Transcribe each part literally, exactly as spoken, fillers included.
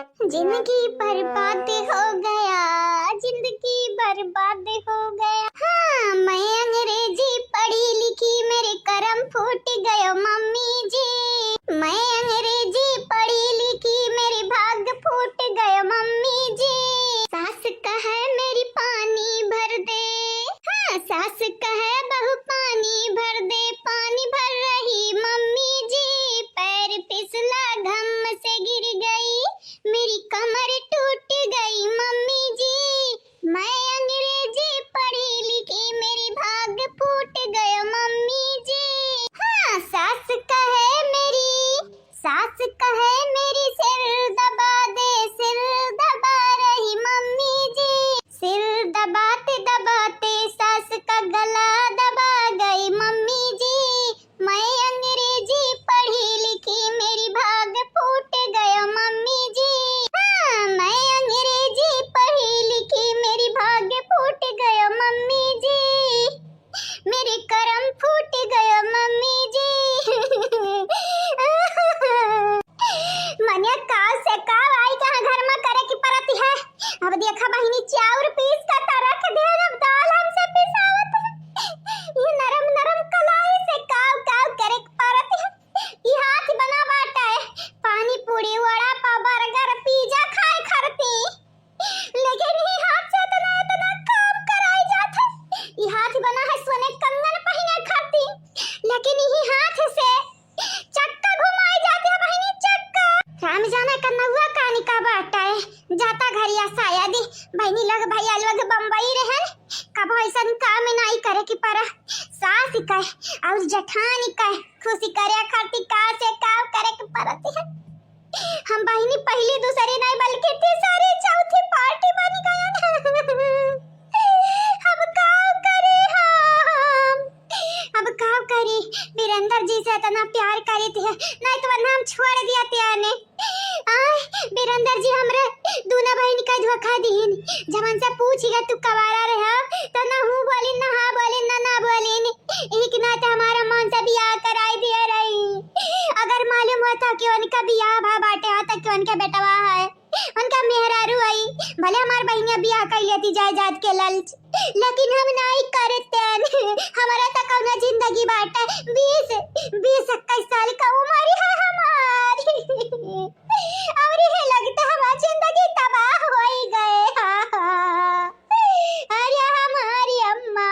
जिंदगी बर्बाद हो गया, जिंदगी बर्बाद हो गया। हाँ, मैं अंग्रेजी पढ़ी लिखी, मेरे करम फूट गयो मम्मी जी। मैं अंग्रेजी पढ़ी लिखी, मेरे भाग फूट गयो मम्मी जी। सास कहे मेरी पानी भर दे, हाँ, सास कहे बहू पानी भर दे, पानी भर रही मम्मी जी। पैर फिसला घम से गिर गई, मेरी कमर टूट गई मम्मी जी। मैं अंग्रेजी पढ़ी लिखी, मेरी भाग फूट गयो मम्मी जी। हाँ, सास कहे मेरी, सास कहे मेरी सिर दबा दे, सिर दबा रही मम्मी जी। सिर दबाते दबाते सास का गला दबा गई मम्मी जी। मैं अंग्रेजी पढ़ी लिखी, मेरी भाग फूट गयो मम्मी जी। हाँ, मैं अंग्रेजी पढ़ी लिखी, मेरी भाग फूट गयो मम्मी जी। मेरे करम फूट गयो मम्मी जी। मनिया काल से काल आई कहाँ घर में करे की परत है। अब देखा बहिनी, चाउर पीस का त रख दे, अब दाल हमसे पिसावत है। ये नरम नरम कलाई से काव काव करे की परत है। ई हाथ बना बाटा है, पानी पूरी, वड़ा पाव, बर्गर, पिज्जा खाए खरती, लेकिन ई हाथ से इतना इतना काम कराई जात है। ई हाथ बना है सोने कंगन पहिने खरती, लेकिन ई हाथ से चक्का घुमाई जात है बहिनी, चक्का। राम जाने कनौआ कानी का बाटा है, जाता घरिया साया दी। बहिनी, लग भैया लोग बम्बई रहन, कबो ऐसन काम नाई करे की परा। सास कहे और जठानी कहे, खुशी करे खातिर का से का करे के परत है। हम बहिनी पहली दूसरी नहीं बल्कि तीसरी चौथी पार्टी बन गए। अब का करी हम, अब का करी? बीरेंद्र जी से इतना प्यार करी थे, नहीं तो वरना हम छोड़ दिया त्याने। आय, बीरेंद्र जी हमरे दूना बहिन का धोखा दीन। जब उनसे पूछ गया तू कवारा रहे, तो ना हूँ बोलिन, ना हाँ बोलिन, ना ना बोलिन। एक नाते हमारा मन से बियाह कराई दिया रही। अगर मालूम होता कि उनका बियाह भा बाटे, हाँ, तो कि उनके बेटवा है, उनका मेहरारू आई, भले हमार बहिनिया बियाह कर लेती जायदाद के लालच, लेकिन हम नाई करते। हमारा तो कौनो जिंदगी बाटे, बीस, बीस इक्कीस साल का उम्र है हमारी। और ये लगता हमारी जिंदगी तबाह होई गए। हाँ, हाँ। अरे हमारी अम्मा,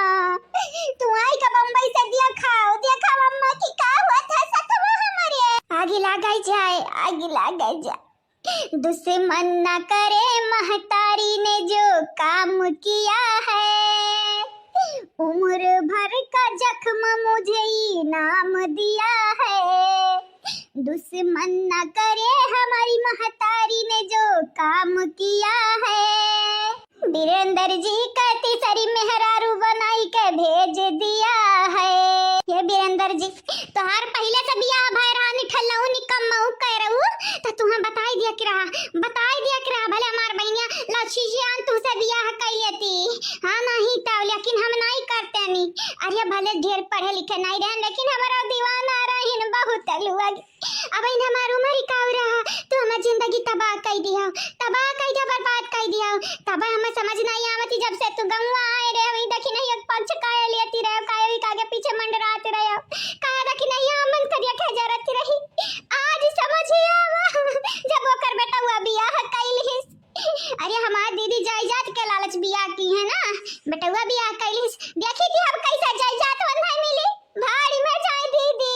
तू आई का बम्बई से देखा, देखा अम्मा की का हुआ था सतवा हमारे। आगी लगाई जाए, आगी लगाई जाए। दुश्मन न करे महतारी ने जो काम किया है, उम्र भर का जख्म मुझे इनाम दिया है। दुश्मन न करे हमारी महतारी ने जो काम किया है। बीरेंद्र जी का तीसरी मेहरारू बनाई के भेज दिया है। ये बीरेंद्र जी, तोहार पहिले से बियाह भय रहा, निठल्लऊ निकम्मऊ कह रहू, त तुहें बताई दिया के रहा, बताई दिया के रहा, भले हमार बहिनिया लक्ष्मी जी आन तुहसे बियाह कई लेती। हाँ, नहीं तो, लेकिन हम नहीं करते नी। अरे भले ढेर पढ़े लिखे नहीं रहन, लेकिन हमारा दीवाना रहन बहुत लुआ। अब इन हमार उम्र ही का रहा, तू हमार जिंदगी तबाह कई दिया, तबाह कई दिया, बर्बाद कई दिया। तब हमें समझ नहीं आवत ही, जब से तू गंवा आए रहे, वही देखी नहीं एक पंच काहे लेती रहे, काहे भी कागे पीछे मंडरात रहे, काहे देखी नहीं हम मन करिया के जरत रही। आज समझ ही आवा, जब ओकर बेटा हुआ बियाह कइलिस। अरे हमार दीदी जायदाद के लालच बियाह की है ना, बेटवा बियाह कइलिस। देखी कि हम कैसे जायदाद वंधा मिली, भाड़ी में जाए दीदी।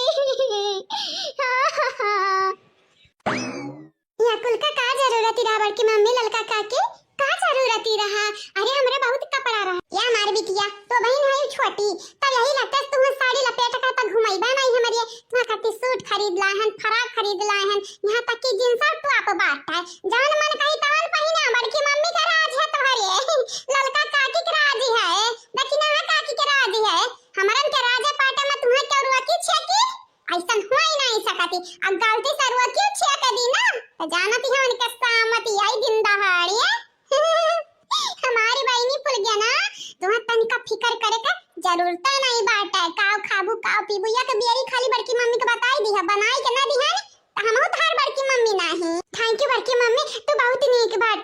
हाँ, हाँ, हाँ। या कुल का का जरूरत ही रहा बड़की मम्मी, ललका काकी, का जरूरत ही रहा? अरे हमरे बहुत कपड़ा रहा। या हमार बिटिया, तो बहिन है छोटी, तब यही लगता है तुम साड़ी लपेट कर तक घुमाई बा नहीं हमारे, तुम खातिर सूट खरीद लाए हन, फ्रॉक खरीद लाए हन, यहाँ तक कि जींस और टॉप बाटा है, जवन मन कही तवन पहिना। बड़की मम्मी का राज है तुम्हारे, ललका काकी के राज है, दक्षिणा काकी के राज है, हमरन के राजे पाटे में तुम्हें क्यों रुआ की छेकी? ऐसन हो ही नहीं सकती। अब गलती से रुआ क्यों छेक दी ना, तो जानती है उनके सामती आई दिन दहाड़िए। हमारी बहिनी फुल गया ना, तुम्हें तनिका फिकर करे का जरूरत नहीं बाटे। काव खाबू, काव पीबू, या के बियरी खाली बड़की मम्मी के बताई दी है, बनाई के ना दी है, तो हम उधार बड़की मम्मी नहीं। Thank you बड़की मम्मी, तू बहुत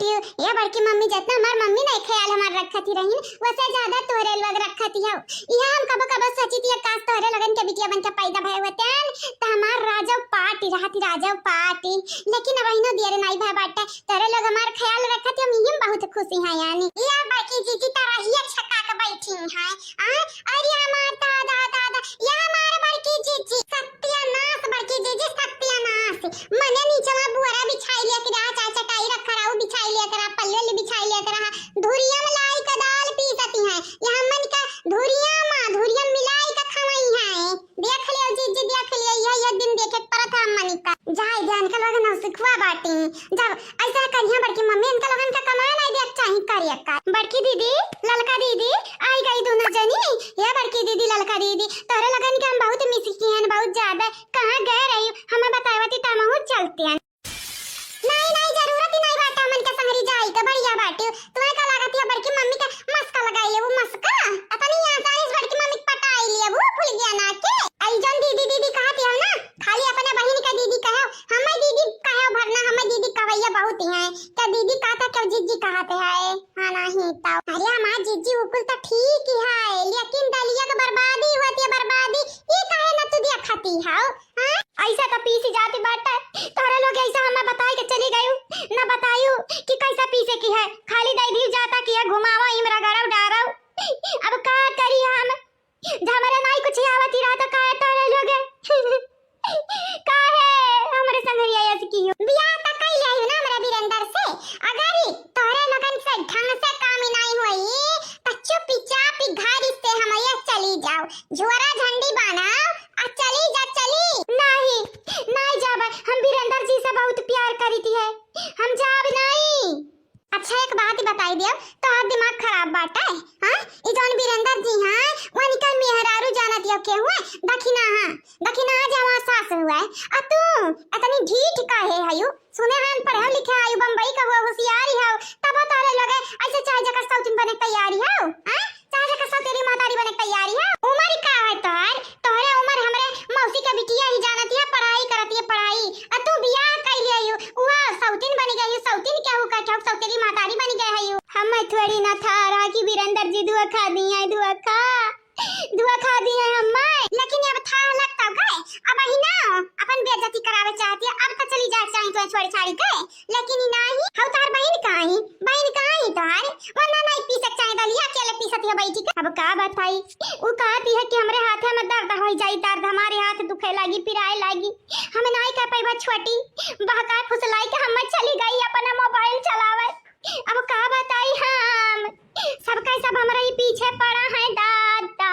बाटी। ये बड़की मम्मी, जितना हमार मम्मी नहीं ख्याल हमार रखत ही रही, वैसे ज्यादा तोहरे लोग रखत ही हो। यह हम कबो कबो सोचित ही, काश तोहरे लोगन के बिटिया बन के पैदा भय होतेन, तो हमार राजो पाटी रहती, राजो पाटी। लेकिन अब इनो दियर नहीं भय बाटे, तोहरे लोग हमार ख्याल रखत ही, हम इही में बहुत खुशी हैं यानी। ये बड़की जीजी तो रहिए छका के बैठी हैं। आ, अरे हमार दादा, दादा, ये हमार बड़की जीजी, सत्यानाश बड़की जीजी, सत्यानाश। मने नीचवा बुअरा बिछाई लिया के रहा, चाहे चटाई रखा रहा, उ बिछाई लिया के रहा, पल्ले ले बिछाई लिया के रहा। धुरिया में लाई के दाल पीसती हैं, ये हमन का धुरिया में, धुरिया में मिलाई के खवाई हैं। देख लियो जीजी, देख लियो, यह, यह दिन देखे के परत है हमन का। जाए दे, इनका लोग नौसिखुआ बाटी। जब ऐसा करिया बड़की मम्मी, इनका लोगन का कमाए नहीं देख चाही करिया का। बड़की दीदी, ललका दीदी, आई गई दोनों जनी। ये बड़की दीदी, ललका दीदी, तोहरे लोगन के हम बहुत मिस किहन, बहुत ज्यादा। कहाँ गए रही, हमें बतावती त हमहू चलते हैं। नहीं, नहीं, जरूरत ही नहीं बाटे हमन के संगरी जाई के, बढ़िया बाटे। तुम्हें का लागत है बड़की मम्मी के मस्का लगाई लेबू, मस्का? अतनी आसानी से बड़की मम्मी के पटाई लेबू, फुलगिया ना के। आई जन दीदी, दीदी कहत है ना, खाली अपने बहिन का दीदी कहो, हमें दीदी कहो भरना, हमें दीदी कवैया बहुत ही है। क्या दीदी कहता, क्या जीजी कहते है? हाँ, नहीं तो। अरे हमार जीजी उकुल तो ठीक ही है, लेकिन दलिया के बर्बादी होती है, बर्बादी। ये काहे ना तू दिया खाती है? हाँ? ऐसा तो पीसी जाती बाटे, तोहरे लोग ऐसा हमें बताई के चली गयू, ना बतायू कि कैसा पीसे की है, खाली दई दी जाता कि ये घुमावा, इमरा गरव डारव। अब का करी हम, जब हमारे नाई कुछ आवत ही रहा तो काहे तोहरे लोग काहे हमरे संगरिया ऐसे की हो? बियाह तो कई लिया ना हमरा वीरेंद्र से, अगर ही तोहरे लोगन से ढंग से काम ही नहीं होई, तो चुपचाप ही घर से हम ये चली जाओ, झोरा झंडी बांधाओ, आ चली जा, चली। नहीं, नहीं जाब, हम वीरेंद्र जी से बहुत प्यार करीत है, हम जाब नहीं। अच्छा, एक बात बताई दियो, तोहार दिमाग खराब बाटे, हाँ? ई जौन वीरेंद्र जी हैं, उनकर मेहरारू जानत हो के हुए? दखिना, हाँ, दखिना जहाँ सास हुए। आ तू इतनी ढीठ काहे हयू? सुने हन पढ़े लिखे आयु, बम्बई का हुआ होशियारी हो, तब तोहरे लगे ऐसे चाहे जकर सौतिन बने तैयारी हो, हैं? चाहे जकर सौतेरी महतारी बने तैयारी हो। उम्र का है तोहर? तोहरे उम्र हमरे मौसी के बिटिया ही जानत है, पढ़ाई करत है, पढ़ाई। आ तू बियाह कई लिया यू, उहा सौतिन बन गई, सौतिन क्या हो, का क्या सौतेरी महतारी बन गए है यू। हम थोड़ी ना था रहा कि वीरेंद्र जी धोखा दिए, धोखा। धुआ खा दी है हम्मे। लेकिन अब था लगता गए, अब ही ना अपन बेइज्जती करावे चाहती है। अब तो चली जाए चाही तो छोड़ छाड़ी के, लेकिन ई नाही। हौ तार बहिन कहाँ ही? बहिन कहाँ ही तार? वरना नहीं पी सक चाहे दलिया, अकेले पी सकती है बैठी के। अब का बताई, उ कहती है कि हमरे हाथे में दर्द हो जाई, दर्द हमारे हाथ दुखे लागी, पिराए लागी, हम नहीं कह पाई छोटी। बहका फुसलाई के हम्मे चली गई अपना मोबाइल चलावे। अब का बताई हम, सबका सब हमरा ही पीछे पड़ा है दादा।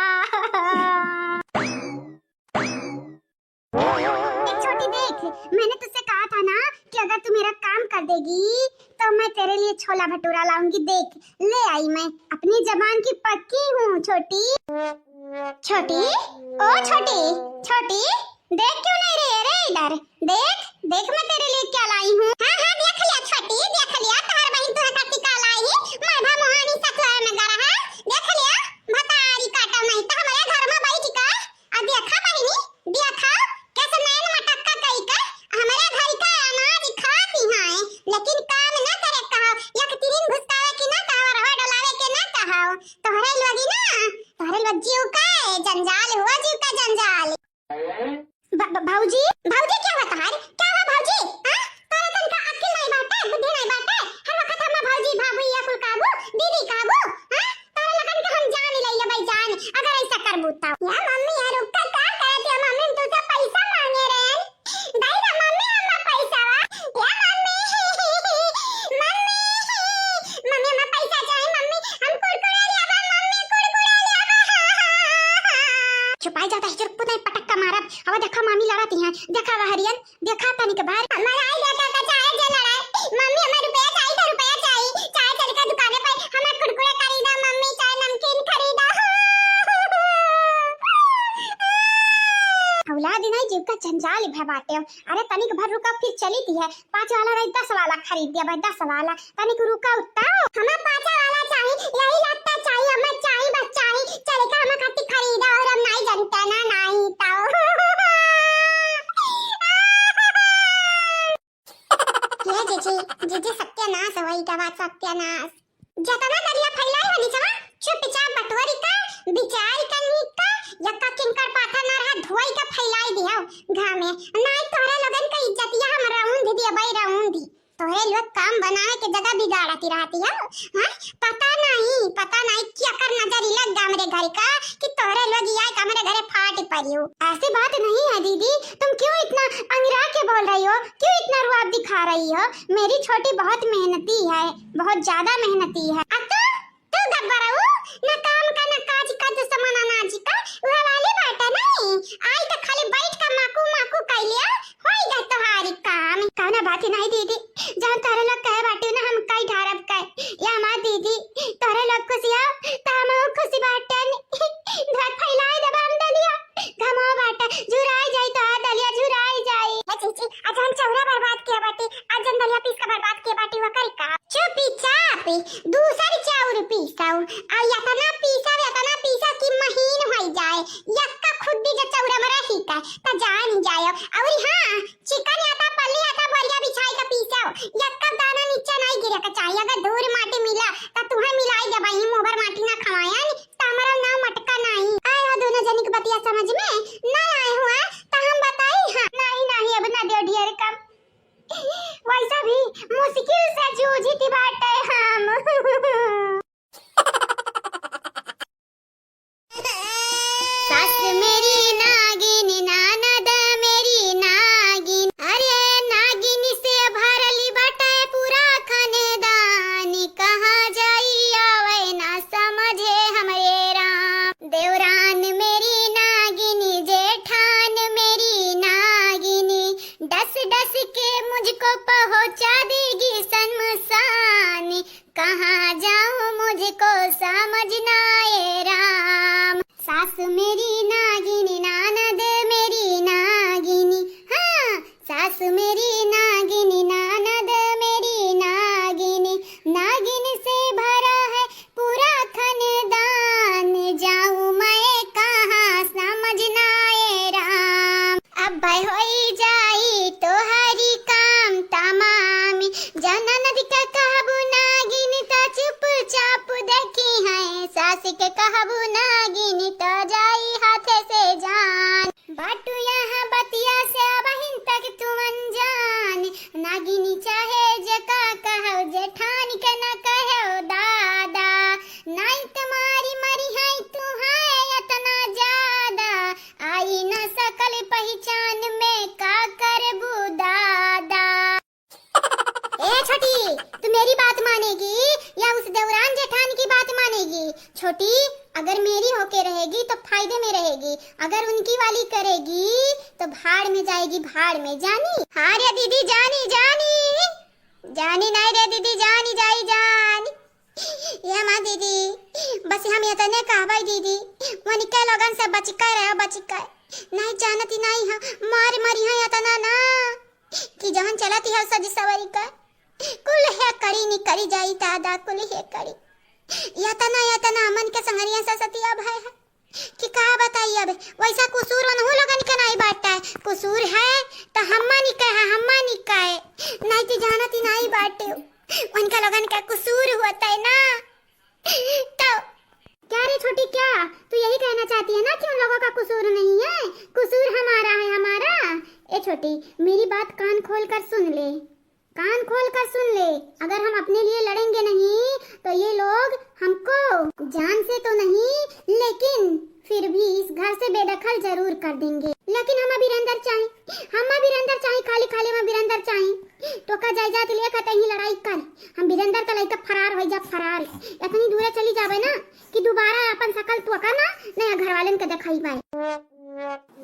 देख छोटी, देख, मैंने तुझसे कहा था ना कि अगर तू मेरा काम कर देगी तो मैं तेरे लिए छोला भटूरा लाऊंगी। देख, ले आई मैं, अपनी जबान की पक्की हूँ छोटी। छोटी, ओ छोटी, छोटी, देख क्यों नहीं रही है रे इधर? देख, देख मैं तेरे लिए क्या लाई हूँ। हाँ, हाँ, देख लिया छोटी, देख लिया, तोहर बहिन तोहर खातिर का लाई है। मरभा मोहानी ससुर में गरहा, देख लिया, भतारी काटा नहीं तो हमारे घर में बैठ कर। आ देखा बहिनी, देखा, कैसे नैन मटक्का कई का हमारे घर का अनाज खाती हैं, लेकिन काम ना करे कहो, एक तिरिन घुसकावे की ना कहो, रवा डोलावे के ना कहो। तोहरे लोगी ना, तोहरे लोग जीव का जंजाल हुआ, जीव का जंजाल। भ-, भ-, भौजी, भौजी क्या हुआ तोहार? क्या हुआ भौजी? हाँ? तोरे तनका अक्ल नहीं बाटे, बुद्धि नहीं बाटे। हर वक्त हम भौजी, भाभी या कुल काबू, दीदी काबू, हाँ? तोरे लगन के हम जान ही लइले भाई जान, अगर ऐसा करबू तो। या मम्मी, यार रुक, का, का कहत है मम्मी, हम तुझसे पैसा मांगे रहे। दे दे मम्मी, हम पैसा वा। या मम्मी, मम्मी, मम्मी, हम पैसा चाहे मम्मी, हम कुरकुरे लेबा मम्मी, कुरकुरे लेबा। छुपाई जाता है, चुप नहीं पटक का मारब। अब देखा मामी लड़ती हैं, देखा वहरियन, देखा तनिक भर। हमारा आई बेटा का चाहे जे लड़ाई, मम्मी हमारे रुपया चाही तो रुपया चाही, चाहे चल के दुकाने पर हमें कुरकुरे खरीदा मम्मी, चाहे नमकीन खरीदा। औलाद नहीं जीव का जंजाल भे बाटे। अरे तनिक भर रुका फिर चली थी है, पाँच वाला नहीं दस वाला खरीद दिया भाई, दस वाला। तनिक रुका उत्ता। हमें पाँच वाला चाही, यही लगता चाही, हमें चाही बस चाही। चल के हमें खातिर खरीदा और हम नहीं जनते ना, नहीं तो। ए जीजी, जीजी, सत्यानाश होई गवा, सत्यानाश। जतना दलिया फैलाई हनी सवा, चुपचाप बटोरी का, बिचारी का, नीक का, यक्का किंकर पाथा ना रहा, धोई का फैलाई दियो घामे। नाई तोहरे लोगन का इज्जतिया हम रौंद दिया, बाई रौंद दी। तोहरे लोग काम बनावे के जगह बिगाड़ती रहती हो, हाँ? पता नहीं, पता नहीं क्या कर नजर लग गा हमरे घर का कि तोहरे लोग आए का हमरे घरे फाट पड़ी हो। ऐसी बात नहीं है दीदी, तुम क्यों इतना अंगिरा के बोल रही हो, क्यों इतना रुआब दिखा रही हो? मेरी छोटी बहुत मेहनती है, बहुत ज्यादा मेहनती है। अब तो तू गब्बरऊ, ना काम का, ना काज का, दुश्मन अनाज का, उहे वाली बाटे नहीं। आई तो खाली बैठ के माकू माकू कइ लिया, होई गए तोहारी काम। कौनो बात नहीं दीदी, जौन तोहरे लोग कहे बाटे ना, हम कई ढारब कहे। या हमार दीदी, तोहरे लोग खुशी हो, तो हम खुशी बाटे। घर फैलाए देबा हम दलिया, घमो बाटे, झुराई जाई तोहार दलिया, झुराई जाई। ए चीची, आज हम चौरा बर्बाद किया बाटे, आज जौन दलिया पीस के बर्बाद किया बाटे, वो करी का? चुपी चाप दूसर चाउर पीसौ, आ यतना पीसौ, यतना पीसौ कि महीन होई जाए। यक्का खुद्दी जे चौरा में रही का, त जान जायो। अउरी हाँ, चिकन आटा, पल्ली आटा, बरिया बिछाई के पीसौ। यक्का दाना नीचे नहीं गिरे के चाहिए। अगर धूर माटी मिला, त तुहे मिलाई देबा, ई मुहबर माटी ना खवायन, त हमरा नाव मटका नहीं। आए हो दोनों जनी के बतिया समझ में? ना आए हुआ, त हम बताई हाँ। नहीं, नहीं, अब ना देव ढेर कम। वैसा भी मुश्किल से जूझित बाटे हम। सास मेरी नागिन, नानद मेरी नागिन, अरे नागिन से भरली बाटे पूरा खानदान। कहाँ जाई आवे ना समझे हमरे राम। देवरान मेरी नागिन, जेठान मेरी नागिन, डस डस के मुझको पहुँचा देगी शमशान। कहाँ जाऊँ मुझको समझ ना आए राम। सास मेरी नागिन, नानद मेरी नागिन, हाँ, सास मेरी नागिन, नानद मेरी नागिन, नागिन से भरा है पूरा खानदान, जाऊँ मैं कहाँ समझ ना आए राम। अब होई जाई तोहरी काम तमाम, जौन ननद के कहबू नागिन त चुपचाप देखी है, सास के कहबू नागिन त जाई हाथ से जान। बाटू यहाँ बतिया से अबहिन तक तू अनजान। नागिनी चाहे जेका कहो, जेठान के न कहो दादा, नाई तुम्हारी मरी है तू है इतना ज्यादा। आई न सकल पहिचान में का करबू दादा। ए छोटी, तू मेरी बात मानेगी या उस देवरान जेठान की बात मानेगी? छोटी, अगर मेरी होके रहेगी तो फायदे में रहेगी, अगर उनकी वाली करेगी तो भाड़ में जाएगी, भाड़ में, जानी? हाँ रे दीदी, जानी, जानी, जानी नहीं रे दीदी, जानी जाई जानी। या माँ दीदी, बस हम यतने कहबै दीदी, वनिके लोगन से बचिके रहो, बचिके। नहीं जानती नहीं हम, मार मरी है यतना ना, कि जहन चलती है सज सवरी का, कुल है करी निकरी जाई दादा, कुल है करी। यतना, यतना हमन के संगरिया से सतिया भय है। कि का बताई अब, वैसा कुसूर उनहु लोगन के नाई बाटे। कुसूर है त हम्मा नी कहे, हम्मा नी कहे। नाई त जानत ही नाई बाटे। उनका लोगन का कुसूर होता है ना। तो क्या रे छोटी, क्या तू यही कहना चाहती है ना कि उन लोगों का कुसूर नहीं है? कुसूर हमारा है, हमारा। ए छोटी, मेरी बात कान खोल कर सुन ले। कान खोल कर सुन ले, अगर हम अपने लिए लड़ेंगे नहीं तो ये लोग हमको जान से तो नहीं लेकिन फिर भी इस घर से बेदखल जरूर कर देंगे। लेकिन हम अभी बिरेंदर चाही, हम अभी बिरेंदर चाही, खाली खाली हम अभी बिरेंदर चाही। तो का जायदाद लेकर कहीं लड़ाई कर, हम बिरेंदर का लइका फरार हो जा, फरार। इतनी दूर चली जावे ना कि दोबारा अपन शकल तो का ना नया घर वालन के दिखाई पाए।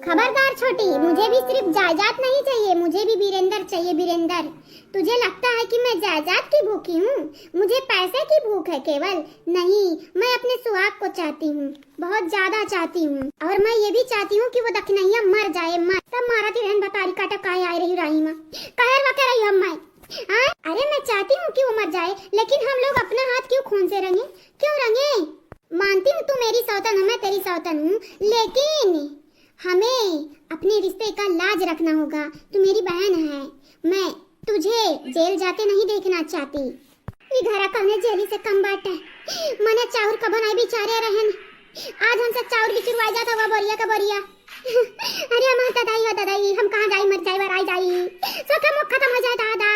खबरदार छोटी, मुझे भी सिर्फ जायदाद नहीं चाहिए, मुझे भी बिरेंदर चाहिए, बिरेंदर। तुझे लगता है कि मैं जायदाद की भूखी हूँ, मुझे पैसे की भूख है केवल? नहीं, मैं अपने सुहाग को चाहती हूँ, बहुत ज्यादा चाहती हूँ। और मैं ये भी चाहती हूँ कि वो दखिनैया मर जाए, मर। तब मारा ती रहन बतारी काटा काहे आए रही राही माँ, कहर वके रही हम माए। हाँ? अरे मैं चाहती हूँ कि वो मर जाए, लेकिन हम लोग अपना हाथ क्यों खून से रंगे, क्यों रंगे? मानती हूँ तू मेरी सौतन है, मैं तेरी सौतन हूँ, लेकिन हमें अपने रिश्ते का लाज रखना होगा। तू मेरी बहन है, मैं, तू तुझे जेल जाते नहीं देखना चाहती। ई घरा कौने जेली से कम बाटे। मने चाउर कबो नहीं बिचारे रहन। आज हमसे चाउर बिचुरवा जात हवा बोरिया का बोरिया। अरे हमार दादाई हो दादाई, हम कहाँ जाई, मर जाई, वराई जाई। सोखे मुख खत्म हो जाए दादा।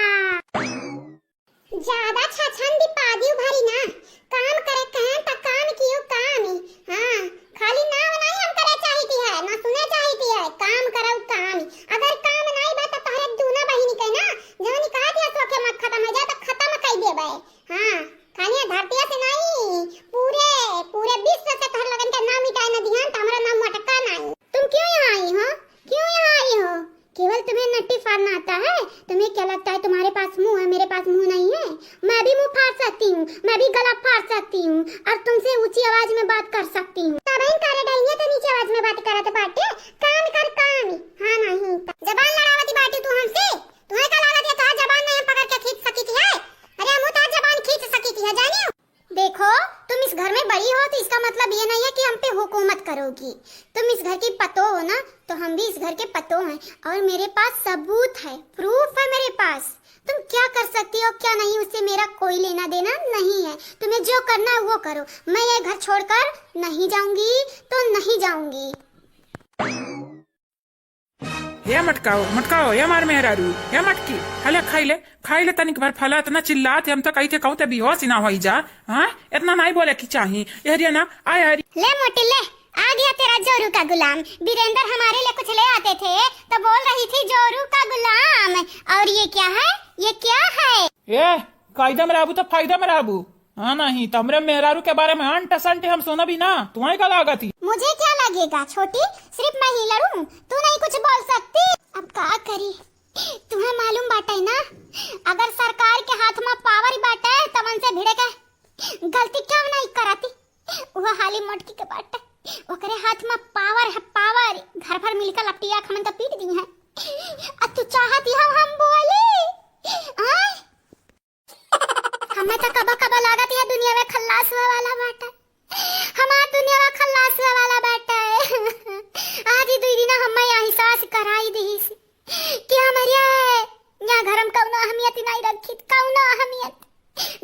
ज्यादा छछन दी पादी उभारी ना। काम करे कहें त काम कियो काम ही। हाँ, खाली नाव नहीं हम करे चाहिती है, ना सुने चाहिती है। काम करउ काम ही। अगर काम नहीं बा त तोहरे दूना बहिनी के ना, जौनी कहत है सोखे मत खत्म हो जाए त खत्म कर देबे। हाँ, खाली धरतिया से नहीं, पूरे, पूरे विश्व से तोहर लगन के नाम मिटाए न दिहन त हमरा नाम मटका नहीं। तुम क्यों यहाँ आई हो? क्यों यहाँ आई हो? केवल तुम्हें नट्टी फाड़ना आता है? तुम्हें क्या लगता है तुम्हारे पास मुंह है, मेरे पास मुंह नहीं है? मैं भी मुंह फाड़ सकती हूँ, मैं भी गला फाड़ सकती हूँ और तुमसे ऊंची आवाज में बात कर सकती हूँ। तबहिन करे डैनिया तो नीचे आवाज में बात करत बाटे, कान कर कान। हाँ नहीं त जबान लड़ावती बाटी तू हमसे? तुम्हें का लागत है तोहार जबान नहीं हम पकड़ के खींच सकी थी है? अरे हम तोहार जबान खींच सकी थी है, जानी हो? देखो, तुम इस घर में बड़ी हो तो इसका मतलब ये नहीं है कि हम पे हुकूमत करोगी। तुम इस घर की पतो हो ना, तो हम भी इस घर के पतो हैं और मेरे पास सबूत है, प्रूफ है मेरे पास। तुम क्या कर सकती हो क्या नहीं, उससे मेरा कोई लेना देना नहीं है। तुम्हें जो करना है वो करो, मैं ये घर छोड़कर नहीं जाऊंगी तो नहीं जाऊंगी। हे मटकाओ, मटकाओ, हे मार मेहरारू, हे मटकी, हले खाई ले, खाई ले तनिक भर फला, इतना चिल्लात है, हम तो कही थे कहूँ ते बेहोश ही ना होई जा। हाँ, इतना नहीं बोले की चाही। ए हरिया ना, आय हरी। ले मोटी ले, आ गया तेरा जोरू का गुलाम। वीरेंद्र हमारे लिए कुछ ले आते थे तो बोल रही थी जोरू का गुलाम। और ये क्या है, ये क्या है? ए, कायदा में रहबू तो फायदा में रहबू। हाँ नहीं, तो हमरे मेहरारू के बारे में अंट संट हम सुनब ही ना, तुम्हें का लागत ही? मुझे क्या लगेगा छोटी, सिर्फ मैं ही लड़ूं, तू नहीं कुछ बोल सकती। अब का करी, तुम्हें मालूम बाटे ना, अगर सरकार के हाथ में पावर बाटे, तब उनसे भिड़े के गलती क्यों नहीं कराती? वह हाली मोटकी के बाटे, ओकरे हाथ में पावर है, पावर। घर भर मिलकर लपटिया खमन तो पीट दी है। अब तू चाहती हो हम बोली? आय? हमें तो कबा कबा लागत यह दुनिया में खल्लास हुआ वाला बाटे। हमार दुनिया में खल्लास हुआ वाला बाटे। आज ही दुई दिन हमें यहाँ एहसास कराई दी कि हमारे यहाँ घर में कौनो अहमियत ही नहीं रखी, कौनो अहमियत।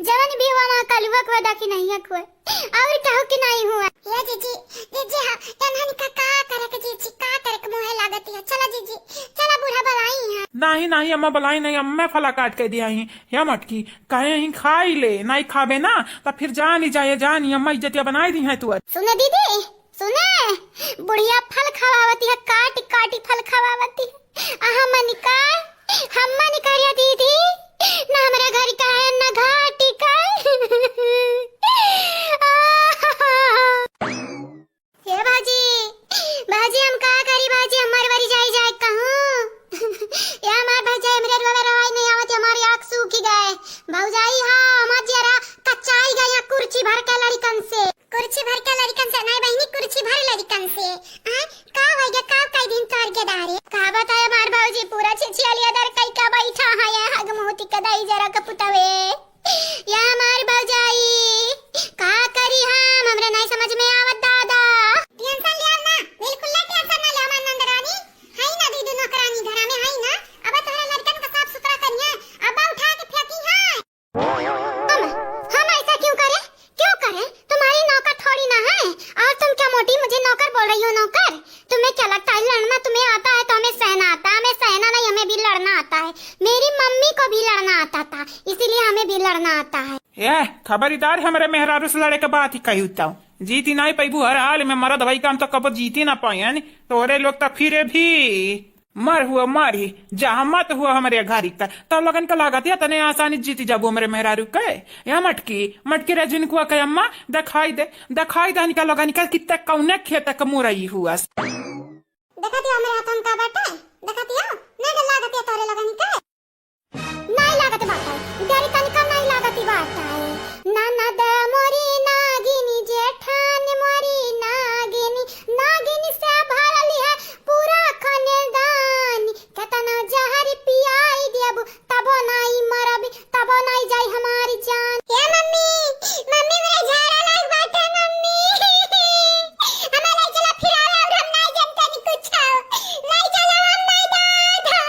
जवन भी हुआ वहाँ कलुआ को अदा की नहीं हुआ और कहू कि नहीं हुआ। ये जीजी, जीजी, हाँ, एनहन का, का करे के जीजी, का करे के मुँहे लागत है। चला जीजी, चला बूढ़ा बलाई है। नहीं, नहीं, अम्मा बलाई नहीं, अम्मा फला काट के दिया ही। या मटकी, कहे ही खाई ले, नहीं खाबे ना, तो फिर जान ही जाए, जान ही अम्मा इज्जतिया बनाई दी है तू। सुने दीदी, सुने, बुढ़िया फल खवावती है, काटी काटी फल खवावती है। आ हमन का, हमन का रे दीदी, ना हमरे घर का है, ना घाटी का। हे भाजी, भाजी हम का करी भाजी, हमार बारी जाई जाए कहूँ। या हमार भाई जाए, हमरे रुआ रवाई नहीं आवत, हमारी आँख सूखी गए। भौजाई हाँ, हमार जरा कच्चाई गए, यहाँ कुर्सी भर के लड़िकन से। कुर्सी भर के लड़िकन से नहीं बहिनी, कुर्सी भर लड़िकन से। आय, का भइया, का कई दिन तोर के डारे? का बताए हमार भौजी, पूरा छिछिया लिया दर कई का बैठा है ये हग मुहती के दाई जरा के पुतवे। या हमार भौजाई, का करी हम, हमरे नहीं समझ में आवत दादा। टेंशन लिया ना, बिल्कुल ना टेंशन ना ले हमार नंद रानी। है ना दीदी नौकरानी घरा में है ना, अब तोहरे लड़कन का साफ सुथरा करिए, अब उठा के फेंकी है। हम, हम ऐसा क्यों करें? क्यों करें? तुम्हारी नौकर थोड़ी ना है। और तुम क्या मोटी मुझे नौकर बोल रही हो? नौकर? तुम्हें क्या लगता है लड़ना तुम्हें आता है तो हमें सहना आता है? हमें सहना नहीं, हमें भी लड़ना आता है। मेरी मम्मी को भी लड़ना आता था, इसीलिए हमें भी लड़ना आता है। ए, खबरदार हमरे मेहरारू से लड़े के बात ही कही तो जीती नहीं पैबू। हर हाल में मरद भाई काम तो कबो जीती ना पाए, यानी तोरे लोग तो फिरे भी मर हुआ, मर ही, जहाँ मत हुआ हमरे घरी का। तो लोगन का लागत या तने आसानी जीती जाबू हमरे मेहरारू के। या मटकी, मटकी रे झिनकुआ के अम्मा, दिखाई दे, दिखाई दे इनका लोगन का कित्ते कौने खेत के मुरई हुआ। देखत या हमरे हाथन का बाटे, देखत या, ना के लागत या तोरे लोगन के। नहीं लागत बाटे, डर तनिका नहीं लागत बाटे। ननद मोरी नागिनी, जेठान मोरी नागिनी, नागिनी से भरल है पूरा खानदान। केतना जहर पियाई देबू, तबो नाई मरब, तबो नाई जाई हमारी जान। ए मम्मी, मम्मी, मेरा झाड़ा लाग बाटे मम्मी। हमें ले चला फिरावे और हम नाई जानते नहीं कुछ। ले चला हम नाई दादा।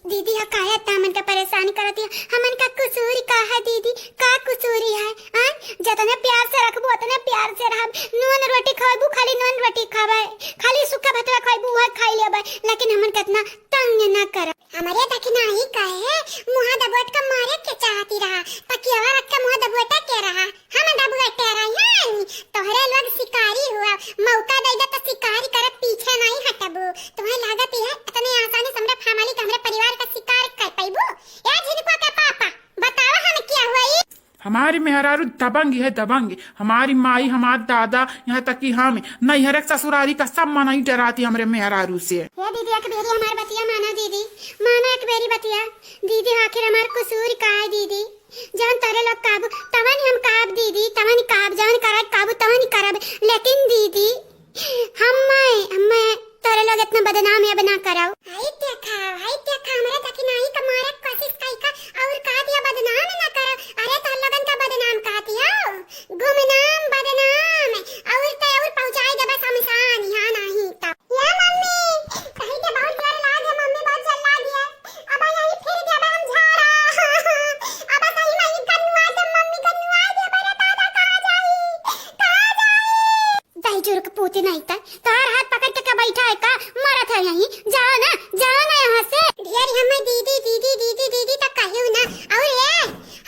दीदी, हा काहे इतना हमन का परेशान करत हिया? हमन का कसूर का है दीदी? का कसूर है? आय, जतने प्यार से रखबू, उतने प्यार से रहब। नून रोटी खवाबू, खाली नून रोटी खाबे, खाली सूखा भतवा खवाबू, वह खाई लेबे, लेकिन हमन का इतना तंग न कर। हमरे दखिनाही कहे, मुहा दबोट के मारे के चाहती रहा, तकियावा रख के मुहा दबोटे के रहा। हम दबोटे रही हन, तोहरे लोग शिकारी हुआ, मौका दे दे तो शिकारी करत पीछे नहीं हटबू। तुम्हें लागत है इतने आसानी से हमरे family के, हमरे परिवार का शिकार कर पैबू? ए झिनकुआ के पापा, बतावा हम क्या हुआ ई? हमारी मेहरारू दबंग है, दबंग। हमारी माई, हमार दादा, यहाँ तक कि हम नैहर के ससुरारी का सब मनई डराती हमरे मेहरारू से। हे दीदी, एक बेरी हमार बतिया माना दीदी, माना एक बेरी बतिया। दीदी, आखिर हमार कसूर का है दीदी? जवन तोहरे लोग कहबू, तवन हम कहब दीदी, तवन कहब, जवन करे कहबू, तवन करब। लेकिन दीदी, हम्मे, हम्मे तोहरे लोग इतना बदनाम अब ना कराओ। हाय देखा, हाय देखा, हमरे दखिनाही का मारे के कोशिश कई का और कह दिया बदनाम ना करो। अरे तोहरे लोगन का बदनाम कह दिया, गुमनाम बदनाम, और ते और पहुँचाई देबे शमशान, यहाँ नहीं तो। या मम्मी, कहीं के बहुत जोर लाग है मम्मी, बहुत जोर लाग है। अब यही फिर देबे हम झाड़ा। अब सही में इनका नुआ दे मम्मी, का नुआ दे, बड़ा दादा कहाँ जाई? कहाँ जाई? दही चुरुक पूती नहीं त तोहार हाथ पकड़ के का बैठा है का? मरत है यहीं, जाओ ना, जाओ ना यहाँ से। ढेर हमें दीदी, दीदी, दीदी, दीदी तक कहियो ना। और ये,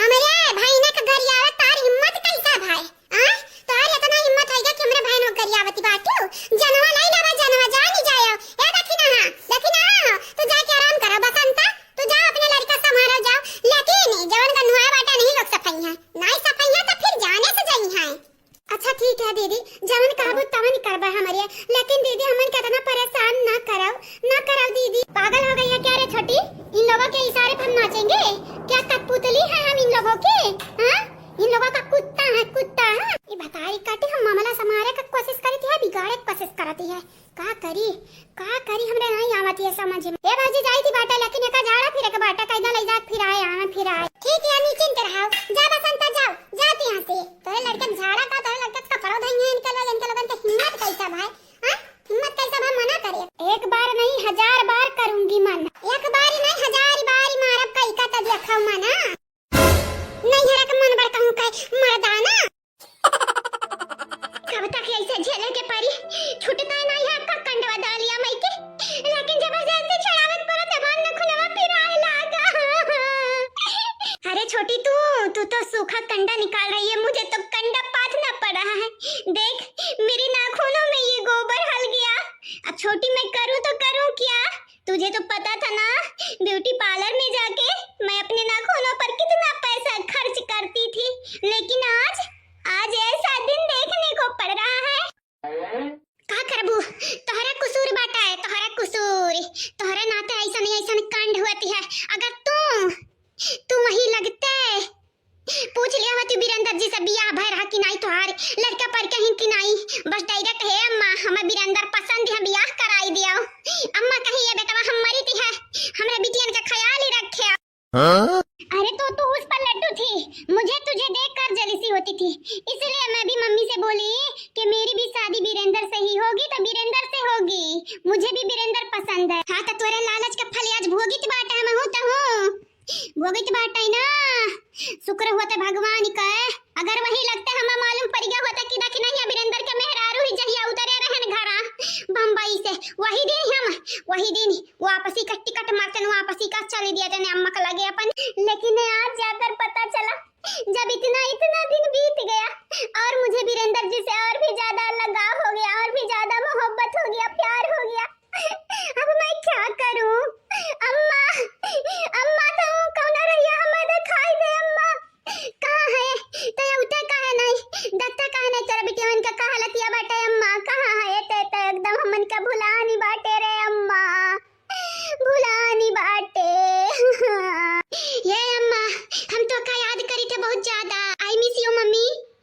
हमरे भाई ने का गरियावत तार हिम्मत कैसा भाई? आ? तोहार इतना हिम्मत है कि हमरे भाई ने गरियावती बाटू? जनवा लाई ना बा, जनवा, जा नहीं जायो। ए दखिना, हाँ, दखिना, हाँ, तू जाके आराम करो, बसंता, तू जाओ अपने लड़का संभालो जाओ। लेकिन जवन का नुआ बाटा नहीं लोग सफाई है, नहीं सफाई है तो फिर जाने से जाई है। अच्छा ठीक है दीदी, जवन कहबू तवन करबा हमरे, लेकिन दीदी हमन के इतना परेशान ना कराओ, ना कराओ दीदी। पागल हो गई है क्या रे छोटी? इन लोगों के इशारे पर हम नाचेंगे? क्या कठपुतली है हम इन लोगों के? हाँ, इन लोगों का कुत्ता है, कुत्ता है। ये बताई काटे हम मामला संभारे का कोशिश करी थी, बिगाड़े का कोशिश करती है। का करी, का करी, हमरे नहीं आवत ये समझ में। ए भौजी, जाई थी बाटे, लेकिन एका झाड़ा फिरे के बाटे, कैदा ले जात फिराए, आवे फिराए। ठीक है, निश्चिंत रहो। जा बसंता, जाओ, जाओ तू यहाँ से। तोरे लड़के के झाड़ा का, तोरे लड़के के कपड़ो धोइए इनके लोग, इनके लोगन के हिम्मत कैसा भाई? हाँ? हिम्मत कैसा भाई मना करे? एक बार नहीं, हजार बार करूंगी मना। एक बार नहीं, हजार बार मारब कई का, तब देखो मना। नैहरा के मन बड़का हूँ कहे मर्दाना। कब तक ऐसे झेले के परी? छूटता ही नहीं है आपका कंडवा डालिया मई के। लेकिन जबरदस्ती छड़ावत पड़ा तब हम नखुनवा पिराए लागा। अरे छोटी तू, तू तो सूखा कंडा निकाल रही है, मुझे तो कंडा पाथना पड़ रहा है। देख, मेरे नाखूनों में ये गोबर हल गया। अब छोटी मैं करूँ तो करूँ क्या? तुझे तो पता था ना, ब्यूटी पार्लर में जाके मैं अपने नाखूनों पर कितना पैसा खर्च करती थी, लेकिन आज, आज ऐसा दिन देखने को पड़ रहा है। का करबू, तोहरा कसूर बाटा है, तोहरा कसूर, तोहरे नाते ऐसा नहीं ऐसा कांड हुआ है। अगर तू, तू वहीं लगते, पूछ लिया होती बीरेंद्र जी से बियाह भय रहा कि नाई, तोहार लड़का पर कहीं कि नाई। बस direct, "हे अम्मा, हमें बीरेंद्र पसंद है, बियाह कराई दियो।" अम्मा कहीं, "ये बेटवा हम मरी थी है, हमरे बिटियन का ख्याल ही रखे।" हाँ? अरे तो तू उस पर लड्डू थी, मुझे तुझे देखकर jealousy होती थी, इसलिए मैं भी मम्मी से बोली कि मेरी भी शादी बीरेंद्र से ही होगी तो बीरेंद्र से होगी, मुझे भी बीरेंद्र पसंद है। हाँ तो तोरे लालच का फल आज भोगित बाटा, मैं हूँ तो हूँ। भोगित बाटे ना, शुक्र होते भगवान के। अगर वही लगते हमें मालूम पड़ गया होता कि दखिनहिया बीरेंद्र के मेहरारू ही जहिया उतरे रहन घरा बम्बई से, वही दिन हम, वही दिन वापसी का टिकट मारते न वापसी का चली दिया जाने अम्मा के लगे अपन। लेकिन आज जाकर पता चला, जब इतना, इतना दिन बीत गया और मुझे बीरेंद्र जी से और भी ज्यादा लगाव हो गया और भी ज्यादा मोहब्बत हो गया, प्यार हो गया। अब मैं क्या करूं? अम्मा, अम्मा, तुम कौन रहिया? हमें दिखाई दे, अम्मा। कहाँ है? ते उठे काहे नहीं? देखते काहे नहीं? तेरा बिटिया मन का कहा लतिया बाटे, अम्मा। कहाँ है? ते, ते एकदम हमन का भुलानी बाटे रे, अम्मा। भुलानी बाटे। ये अम्मा, हम तो का याद करी थे बहुत ज्यादा। I miss you, मम्मी।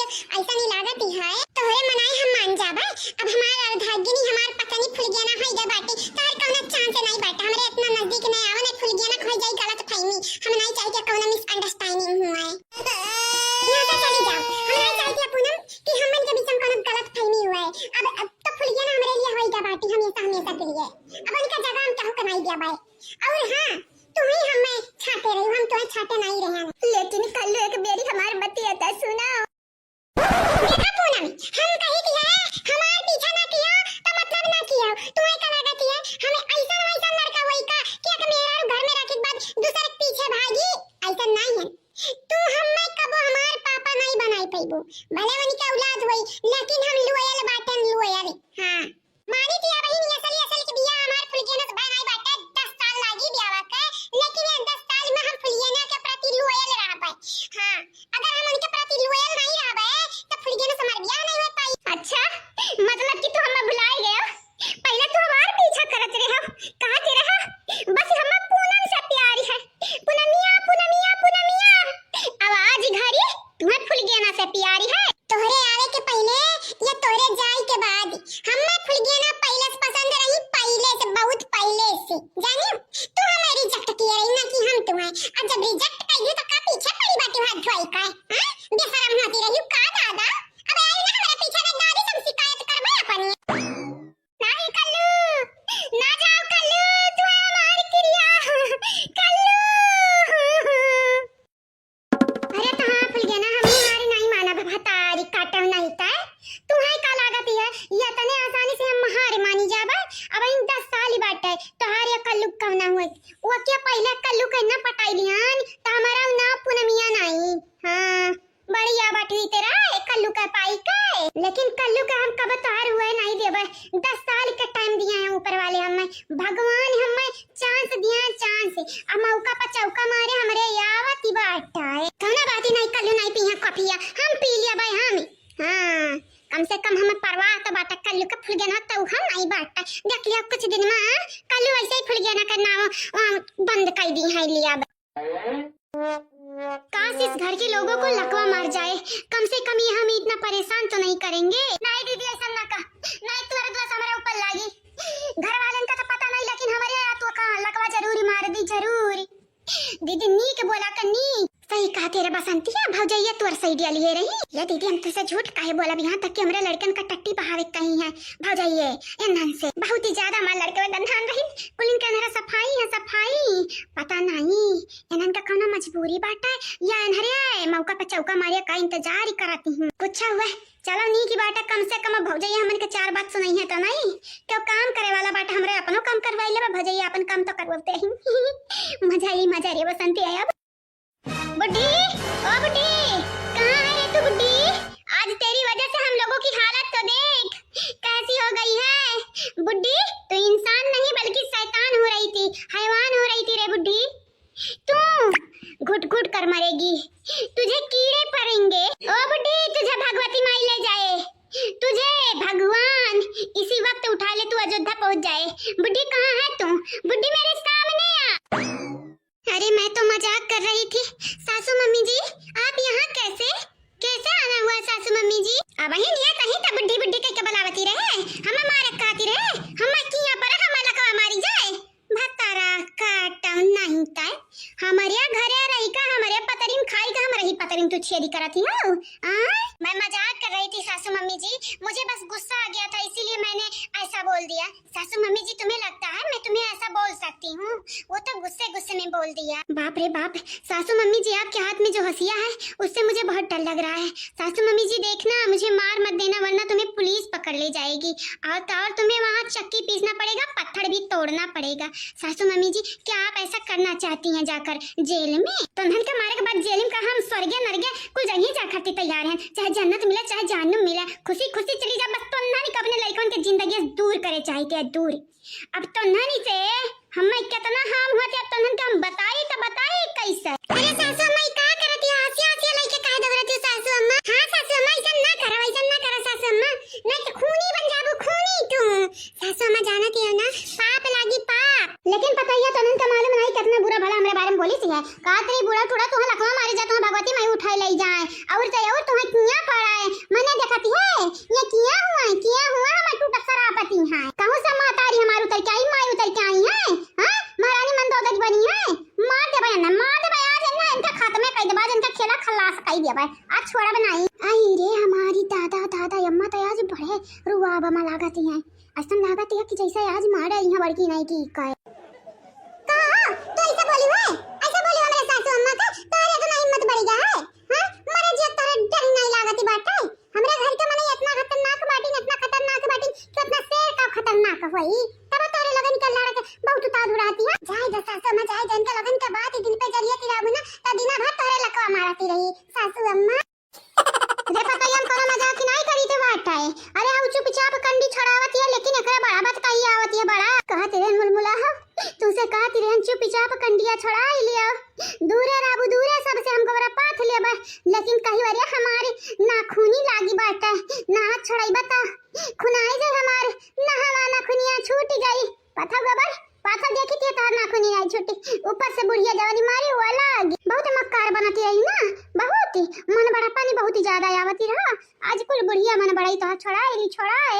अइसन ही लागत ही है। तोहरे मनाए हम मान जाबे। अब हमार अर्धांगिनी, हमार पत्नी फुलगेना होई गए बाटे, तोहर कौनो chance नहीं बाटे। हमरे इतना नजदीक नहीं आवे, नहीं फुलगेना होई जाई गलतफहमी। हम नहीं चाही कि कौनो misunderstanding हुए। यहाँ से चली जाओ। हम नहीं चाही कि पूनम कि हमन के बीच में कौनो गलतफहमी हुए। अब, अब तो फुलगेना हमरे लिए होई गए बाटे, हमेशा, हमेशा के लिए। अब उनका जगह हम केहू के नहीं दिया बाए। और हाँ, तू ही हमें छाटे रही, हम तुम्हें छाटे नहीं रहे हैं। लेकिन कल्लू एक बेरी हमार बतिया तो सुना। देखा पूनम, हम कही कि है, हमार पीछा ना किया, तो मतलब ना किया। तुम्हें का लागत है, हमें ऐसा वैसा लड़का वही का, कि एक मेहरारू घर में रखे के बाद दूसरे के पीछे भागी, ऐसा नहीं है। तू हमें कबो हमार पापा नहीं बनाई पैबू, भले उनके औलाद होई, लेकिन हम loyal बाटन, loyal। हाँ। मानी कि अबहिन असली असल के बियाह हमार फुलगेना से भय नाई बाटे, दस साल लागी बियाह के, लेकिन ये दस साल में हम फुलगेना के प्रति loyal रहबे। हाँ, अगर हम उनके प्रति loyal नहीं रहबे, तो फुलगेना से हमार बियाह नहीं हो पाई। अच्छा, मतलब कि तू हमें भुलाए गया? पहले तू हमार पीछा करत रहे हो, कहा के रहा, बस हमें पूनम से प्यार है, पूनमिया, पूनमिया, पूनमिया। अब आज घड़ी तुम्हें फुलगेना से प्यार है। तोहरे आवे के पहले या तोहरे जाए के बाद, हमें फुलगेना पहले से पसंद रही, पहले से, बहुत पहले से। जानियो, तू हमें reject किए रही ना कि हम तुम्हें। और जब reject कर दियो तो का पीछे पड़ी बाटी हाथ धोई का, हाँ? बेशरम होती रही का दादा? अब आई ना हमारे पीछे के दादी से हम शिकायत करबे अपनी। नहीं कल्लू, ना जाओ कल्लू, तू हमार क्रिया, कल्लू। अरे तो हाँ फुलगेना, हम हमारी नहीं मानब, भतारी काटब नहीं तय। तुम्हें का लागत है, ये इतने आसानी से हम हार मानी जाबे? अब इन दस साल ही बाटे, तोहार ये कल्लू कब ना हुए। वो क्या पहले कल्लू के ना पटाई लिहन, तो हमारा नाम पूनमिया नहीं। हाँ, बढ़िया बाटी तेरा, ये कल्लू का पाई का। लेकिन कल्लू का हम कब तोहार हुए नहीं देबे, दस साल के time दिया है ऊपर वाले हमें, भगवान हमें chance दिया है, chance। अब मौका पर चौका मारे हमरे आवत ही बाटा है। कौनो बात ही नहीं, कल्लू नहीं पिया कॉफिया, हम पी लिया भाई हम। हाँ, कम से कम हमें परवाह तो बाटा, कल्लू का फुलगेना तो हम नहीं बाटा। देख लिया कुछ दिन में, हाँ, कल्लू ऐसे ही फुलगेना का नाम, वहाँ बंद कर दी है लिया। काश इस घर के लोगों को लकवा मार जाए, कम से कम ये हमें इतना परेशान तो नहीं करेंगे। नहीं दीदी, ऐसा ना कह, नहीं तोरे दोष हमारे ऊपर लागी। घर वालन का तो पता नहीं, लेकिन हमारे यहाँ तो कहाँ लकवा जरूर मार दी, जरूर। दीदी नीक बोला कन्नी। सही कहा तेरे बसंतिया, भौजैया तोर side लिए रही। ये दीदी हम तुझसे झूठ काहे बोलब, यहाँ तक कि हमरे लड़कन का टट्टी बहावे कहीं है। भौजैया, इन्हन से बहुत ही ज्यादा हमार लड़के में गंधान रही। कुल इनके अंदर सफाई है, सफाई। पता नहीं इन्हन का कौनो मजबूरी बाटा या इन्हरे मौका पर चौका मारे का इंतजार ही कराती हूँ। कुछ हुआ, चलो नीक ही बाटा, कम से कम अब भौजैया हमन के चार बात सुनाई है तो नहीं। क्यों काम करे वाला बाटा, हमरे अपनो काम करवाई लेबा, भौजैया अपन काम तो करवाते ही। मजा ही मजा रे बसंती आया। बुड्ढी, ओ बुड्ढी, कहाँ है रे तू बुड्ढी? आज तेरी वजह से हम लोगों की हालत तो देख, कैसी हो गई है। बुड्ढी, तू इंसान नहीं बल्कि शैतान हो रही थी, हैवान हो रही थी रे बुड्ढी। तू घुट घुट कर मरेगी, तुझे कीड़े पड़ेंगे। ओ बुड्ढी, तुझे भगवती माई ले जाए, तुझे भगवान इसी वक्त उठा ले, तू अयोध्या पहुंच जाए। बुड्ढी, कहाँ है तू? बुड्ढी, मेरे सामने आ। अरे, मैं तो मजाक कर रही थी। सासू मम्मी जी, आप यहाँ कैसे, कैसे आना हुआ सासू मम्मी जी? अब वही नियत अही त बुड्ढी बुड्ढी कह के बुलावती रहे, हम मारे खाती रहे, हम किया पर हम लकवा मारी जाए। भतारा काटम नहीं तय, हमारे घरे रही का, हमारे पतरिम खाई का, हमारे ही पतरिम तू छेदी करती हो। आ? मैं मजाक कर रही थी सासू मम्मी जी, मुझे बस गुस्सा आ गया था, इसीलिए मैंने ऐसा बोल दिया। सासू मम्मी जी, तुम्हें लगता है मैं तुम्हें ऐसा बोल सकती हूँ? वो तो गुस्से गुस्से में बोल दिया। बाप रे बाप, सासू मम्मी जी, आपके हाथ में जो हंसिया है उससे मुझे बहुत डर लग रहा है। सासू मम्मी जी, देखना, मुझे मार मत देना, वरना तुम्हें पुलिस पकड़ ले जाएगी। और तो और तुम्हें वहाँ चक्की पीसना पड़ेगा, पत्थर भी तोड़ना पड़ेगा। सासू मम्मी जी, क्या आप ऐसा करना चाहती हैं जाकर जेल में? तोन्हन के मारे के बाद जेल में का हम स्वर्गे नरगे कुल जगह जा खातिर तैयार हैं, चाहे जन्नत मिले चाहे जहन्नुम मिले, खुशी खुशी चली जा, बस तोन्हन के अपने लड़कन के जिंदगी से दूर करे चाहते हैं, दूर। अब तोन्हन से हमें कितना हाम होते, अब तोन्हन के हम बताई तो बताई कैसे? अरे सासू अम्मा, ई का करत हो? हंसिया हंसिया लइके काहे दौड़त हो सासू अम्मा? हाँ सासू अम्मा, ऐसा ना करो, ऐसा ना करो सासू अम्मा, नहीं तो खूनी बन जाबू, खूनी तू। सासू अम्मा जानत हो ना, पाप लागी पाप। लेकिन पतैया तोन्हन के मालूम नहीं कितना बुरा भला हमरे बारे में बोली सी है। का तेरी बूढ़ा टूढ़ा तुहे लकवा मारी जा, तुहे भगवती माई उठाई ले जाए। और तो और तुहे किया पड़ा है। बमा लागत ही है, अइसन लागत ही है कि जैसे आज मारा यहाँ बड़की नाई की का। का? तू ऐसे बोली है? ऐसे बोली है मेरे सासू अम्मा का? तोहरे इतना हिम्मत बढ़ गया है? हाँ? मरे जिया तोहरे डर नहीं लागत ही बाटे? हमरे घर के मनई इतना खतरनाक बाटिन, इतना खतरनाक बाटिन कि उतना शेर का खतरनाक होई। तब तोहरे लगन के लड़के बहुत उतारू रहती है। जाए दे सासू अम्मा, जाए दे, इनके लगन के बात ही दिल पे जरिए तिराबू ना, तो दिना भर तोहरे लकवा मारती रही सासू अम्मा। देखो तो हम कोनो मजाक नहीं करी थे बाटे। अरे आओ चुपचाप कंडी छोड़ावत है, लेकिन एकरा बड़ा बात कही आवत है बड़ा। कहत रहे मुलमुला हो, तुमसे कहत रहे चुपचाप कंडिया छोड़ा ही लियो। दूरे रहबू, दूरे सबसे हमको बड़ा पाथ लेबे। लेकिन कही वरिया हमारी नाखूनी लागी बाटे, ना छोड़ाई बता। खुनाई जे हमार नहवा नाखूनिया छूट गई। पाथा गबर, पाथा देखी थी तोहर नाखूनी आई छूटी। ऊपर से बुढ़िया जवानी मारी हुआ लागी। बहुत मक्कार बनती रही ना, बहुत ही मन बड़ा पानी बहुत ही ज्यादा आवती रहा। आज कुल बुढ़िया मन बड़ाई तोहर छोड़ाए ली छोड़ाए।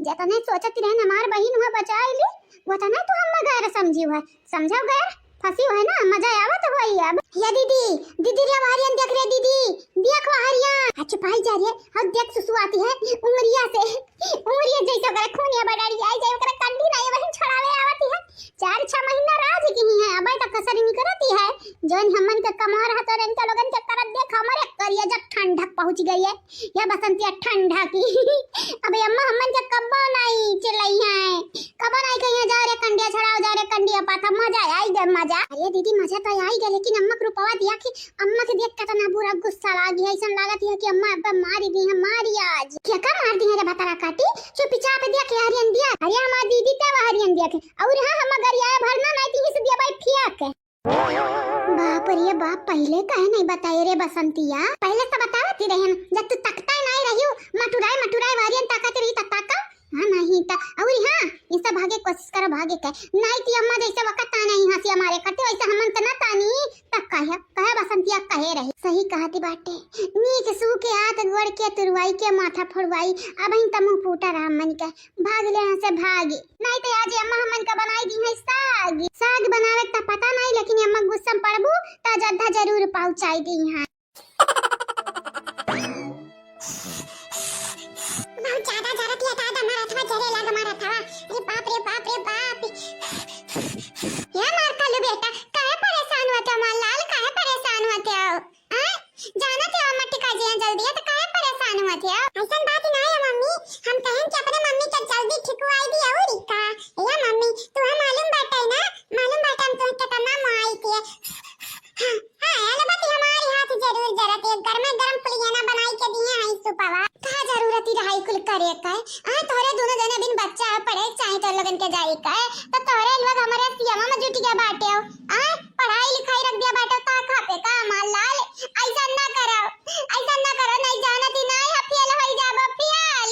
जतने सोचत रहे हमार बहिन हुआ बचाए ली, वतने तू हम गैर समझी हुआ। समझो गैर, फंसी हुआ ना, मजा आवत हुआ अब। ये दीदी, दीदी रे बाहरियन देख रे दीदी, देख बाहरियन। आ चुपाई जा रे, हद देख सुसु आती है, उमरिया से, उमरिया जैसे ओकरा खून या बडारी आई जाए, ओकरा कंडी ना ये बहिन छोड़ावे आवती है। चार छह महीना राज की ही है, अब तक कसर निकलती है। जौन हमन के कमार हतो इनका लोगन के करत देख, हमारे करिया जब ठंडक पहुंच गई है, या बसंतिया ठंडा की। अबे अम्मा हमन के कब्बो नहीं चिल्लाई है, कब्बो नहीं कहिए, "जा रे कंडिया छड़ाओ, जा रे कंडिया पाथा, मजा आई गए मजा।" अरे दीदी मजा तो आई गए, लेकिन अम्मा के रूपवा दिया कि अम्मा के देख कितना बुरा गुस्सा लागी है, ऐसा लागत है कि अम्मा अब मारी दी है, मारी आज। क्या का मार दी है रे बतरा काटी, चुपचाप दिया के हरियन दिया। अरे हमार दीदी का हरियन दिया के, और हाँ हम गरियाए भरना नहीं तीस दिया भाई फिया के। बाप रे बाप, पहिले काहे नहीं बताए रे बसंतिया? पहिले तो बतावत ही रहन, जब तू तकता नहीं रहियो, मटुराए मटुराए वारियन ताकत रही त ताका। हाँ नहीं त, और हाँ, इनसे भागे कोशिश करो भागे के। नहीं ती अम्मा जैसे वक्त ताना ही हंसी हमारे करते, वैसे हमन त ना तानी। तक कहे, कहे बसंतिया कहे रही। सही कहती बाटे। नीक सू के हाथ गोड़ के तुरवाई के माथा फोड़वाई, अब ही त मुंह फूटा रहा मन के। भाग ले यहाँ से भागी, नहीं तो आज अम्मा हमन का बनाई दी है साग। साग बनावे का पता नहीं, लेकिन अम्मा गुस्सा में पड़बू तो जद्दा जरूर पहुंचाई दी है। बहुत ज्यादा जरत है दादा, हमार हथवा जरे लाग, हमार हथवा। अरे बाप रे बाप रे बाप। ये मार कालू बेटा, काहे परेशान होते हो हमार लाल, काहे परेशान होते हो? आय, जाना थे अम्मा टिका जी हैं जल्दी है, तो काहे परेशान हुआ थे? ऐसन बात ना है मम्मी, हम कहें कि अपने मम्मी के जल्दी ठिकवाई दी और का। या मम्मी, तुम्हें मालूम बाटे ना, मालूम बाटे हम तुम्हें कितना माई थे। हाँ, हाँ, अरे बात हमारे हाथ जरूर जरत है, गरमे गरम पुलियाना बनाई के दिए हैं सुपवा। का जरूरत ही रहा कुल करे का? आ, तोहरे दोनों जने बिन बच्चा है, पढ़े चाहे तो लोगन के जाए का है, तो तोहरे लोग हमारे सियामा में जुट गया बाटे हो। आ, पढ़ाई लिखाई रख दिया बाटे, ता खा पे का हमार लाल, ऐसा ना करो, ऐसा ना करो, नहीं जानत ही नहीं है, फेल होई जाबो, फेल।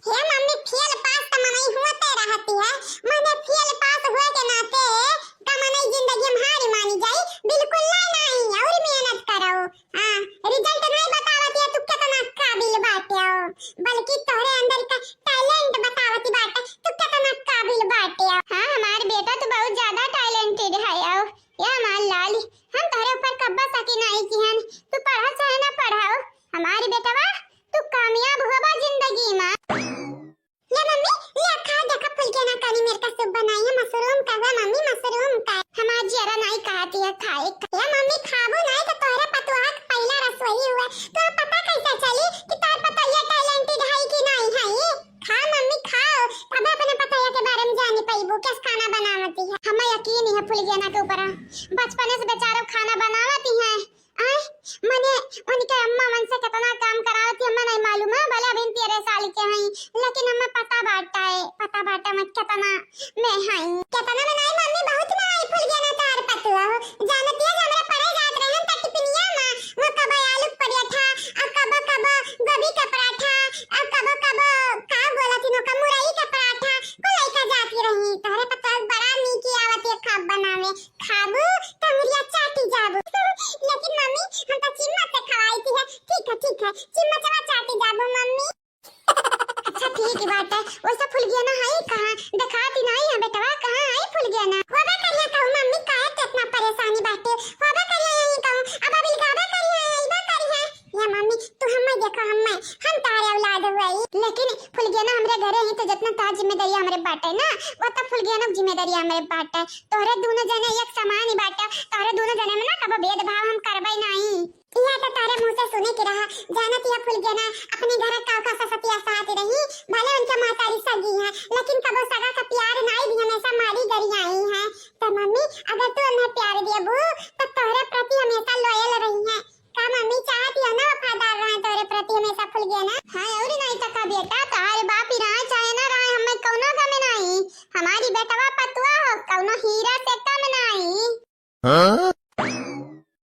हे मम्मी, फेल पास त मनई होते रहती है, मने फेल पास हुए के नाते का मनई जिंदगी में हारी मानी जाई? बिल्कुल ना, नहीं, और मेहनत करो। हाँ, रिजल्ट नहीं बतावत है तू कितना काबिल बाटे हो, बल्कि तोहरे अंदर का टैलेंट बतावत बाटे तू कितना काबिल बाटे हो। हाँ, हमार बेटा तो बहुत ज्यादा टैलेंटेड है। आओ, या हमार लाल, हम तोहरे ऊपर कब्बा शक नहीं किहन, तू पढ़ा चाहे ना पढ़ाओ, हमारी बेटवा तू कामयाब होबा जिंदगी में। ले मम्मी, ले खा, देखा फुलगेना करी मेरे का सूप बनाई है, मशरूम का हुआ मम्मी, मशरूम का। हमार जियरा नहीं कहती है खाए का। ले मम्मी, खाबू नहीं तो तोहरे पतोहा के पहला रसोई हुआ, तो पता कैसे चली कि तोहर पतोहिया टैलेंटेड है कि नहीं है। खा मम्मी, खाओ, तब अपने पतोहिया के बारे में जानी पैबू, कैसे खाना बनावती है। हमें यकीन है फुलगेना के ऊपर, बचपने से बेचारो खाना बनावती है। आय, मने उनके अम्मा मन से कितना काम करावती, हमें नहीं मालूम है, भले अभी तेरह साल के हैं, लेकिन हमें पता बाटा है, पता बाटा मैं कितना में हई। कितना में नहीं मम्मी, बहुत में आई फुलगेना तार पतुआ हो। जानती है, हमरा पढ़े जात रहे हैं त टिफिनिया में, वो कब आलू के पराठा, और कब कब गोभी के पराठा, और कब कब का बोला थी, का मुरई के पराठा, को लेकर जाती रही। तोहरे पतोह बड़ा नीक आवत है खाब बनावे। खाबू, त मुरिया चाटी जाबू। लेकिन मम्मी, हम तो चिम्मच से खवाई थी है। ठीक है, ठीक है, चिम्मच वा चाटी जाबू मम्मी। अच्छा, ठीक बात है। वैसे फुलगेना है कहाँ? दिखाती नहीं है बेटवा, कहाँ है फुलगेना? होबे करिया कहूँ मम्मी, काहे ते इतना परेशानी बाटे? होबे करिया यहीं कहूँ, अब अभी गाबे करिया, अइबे करिया। या मम्मी, तू हमें देखा, अम्मा, हम तोहरे औलाद हुई। लेकिन फुलगेना हमरे घरे ही तो जितना तोहार जिम्मेदारी हमरे बाटे ना, वो तो फुलगेना की जिम्मेदारी हमरे बाटे। तोहरे दोनों जने एक समान ही बाटे, तोहरे दोनों जने में ना कबो भेदभाव हम करबै नाहीं। यह तो तोहरे मुँह से सुने के रहा, जानत यह फुलगेना अपने घर का का ससतिया साथ रही, भले उनके महतारी सगी है, लेकिन कबो सगा का प्यार नाहीं दी, हमेशा मारी गरियाई है। तो मम्मी, अगर तू उन्हें प्यार देबू, तो तोहरे प्रति हमेशा loyal रही है। का मम्मी चाहत यह ना वफादार रहे तोहरे प्रति हमेशा फुलगेना? हाँ, और नाहीं तो का बेटा, तोहरे बाप ही रहे चाहे ना रहे, हमें कौनो गम नाहीं। हमारी बेटवा पतुआ हो, कौनो हीरा से कम नाहीं। हाँ?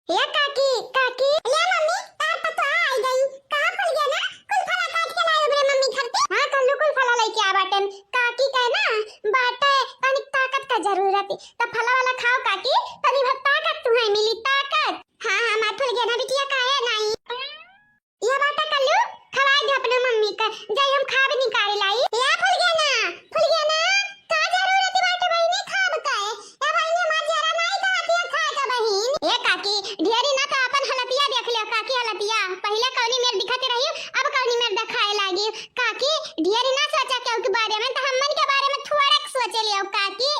ए काकी, काकी। ले मम्मी, तार पतोह आई गई। कहाँ फुलगेना? कुल फला काट के लाए ओकरे मम्मी घर पे। हाँ, कल्लू कुल फला लेके आ बाटन। काकी कहे ना, बाटे तनिक ताकत का जरूरत है। त फला वाला खाओ काकी, तनी भर ताकत तुम्हें मिली, ताकत। हाँ, हाँ, हमार फुलगेना बिटिया काहे नाहीं? ये बाटा कल्लू, खवाए दे अपने मम्मी का, जाई हम खाब निकाल लाई। या फुलगेना, फुलगेना, का जरूरत बाटे बहिनी खाब का? ए बहिनी, हमार जियरा नाहीं कहत है खाए का बहिन। ए काकी, ढेरी ना तो अपन हलतिया देख लियो, काकी हलतिया। पहिले कौनी मेर दिखत रही, अब कौनी मेर देखाए लागी। काकी, ढेरी ना सोचा केहू के बारे में, तो हमन के बारे में थोड़ा सोचे लियो काकी।